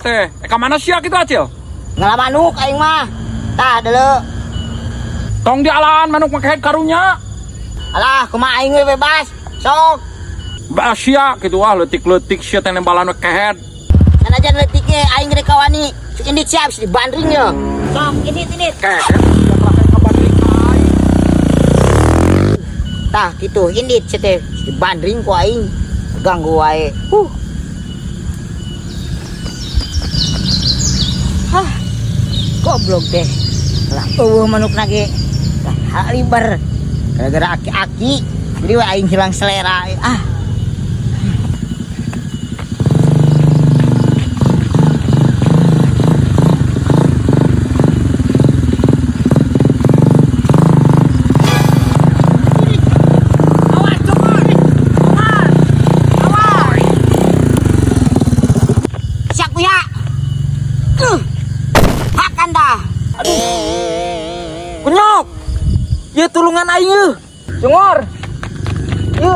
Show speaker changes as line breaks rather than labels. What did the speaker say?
teh. Ka mana sia kitu, Acil?
Ngala manuk aing mah. Tah deuleu.
Tong dialaan manuk mah kehed karunya.
Alah, kumaha aing we bebas. Sok.
Bah sia kitu ah leutik-leutik sia teh nembalan we kehed.
Sanajan leutik ge aing rek kawani. Sok indit siap dibandring ye. Sok indit indit.
Kehed. Kabandring ka aing.
Tah kitu indit sia teh dibandring ku aing. Ganggu wae. Hah. Goblok teh. Lah eueuh manukna ge. Lah haliber. Gara-gara aki-aki. Jadi we aing hilang selera. Ah. Awas, congor. Congor. Awas. Siap ya. Hakan dah.
Kunyok. Ye tulungan aing ye. Congor. Ye.